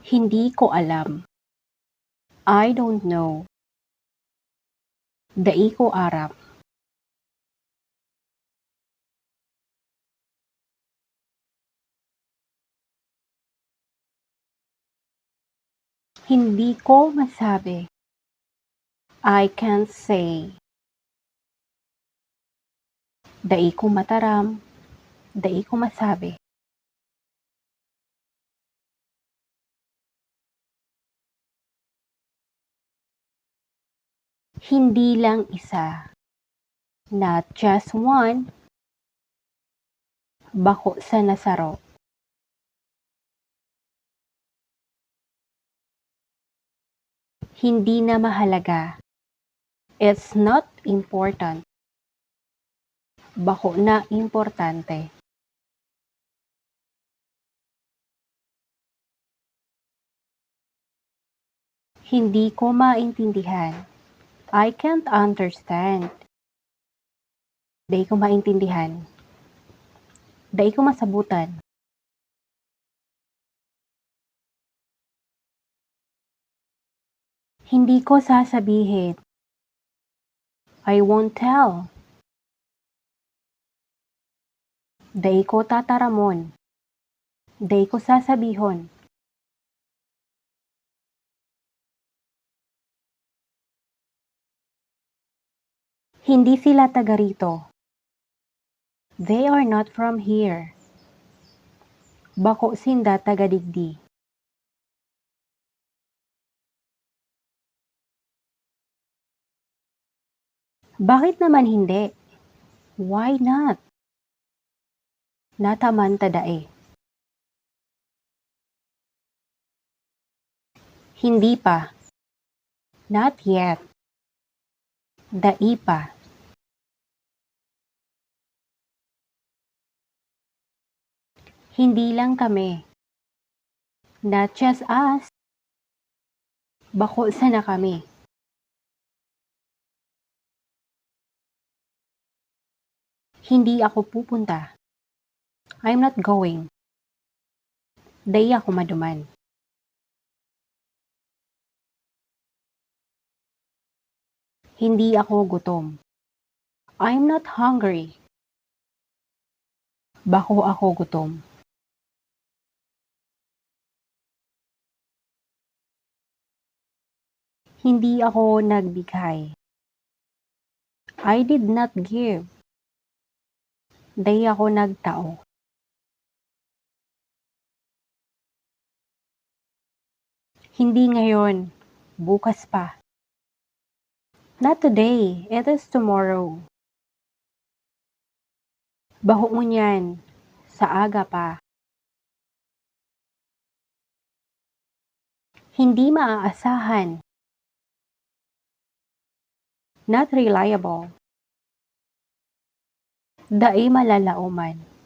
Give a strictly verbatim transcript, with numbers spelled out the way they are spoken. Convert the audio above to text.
Hindi ko alam. I don't know. Dai ko aram. Hindi ko masabi. I can't say. Dai ko mataram. Dai ko masabi. Hindi lang isa. Not just one. Bako sana saro. Hindi na mahalaga. It's not important. Bako na importante. Hindi ko maintindihan. I can't understand. Dai ko maintindihan. Dai ko masabutan. Hindi ko sasabihin. I won't tell. Dai ko tataramon. Dai ko sasabihon. Hindi sila taga rito. They are not from here. Bako sinda taga digdi. Bakit naman hindi? Why not? Nataman ta dai. Hindi pa. Not yet. Dai pa. Hindi lang kami. Not just us. Bako sana kami. Hindi ako pupunta. I'm not going. Dai ako maduman. Hindi ako gutom. I'm not hungry. Bako ako gutom. Hindi ako nagbigay. I did not give. Dai ako nagtao. Hindi ngayon, bukas pa. Not today, it is tomorrow. Bako ngunyan, sa aga pa. Hindi maaasahan. Not reliable. Dai malalaoman.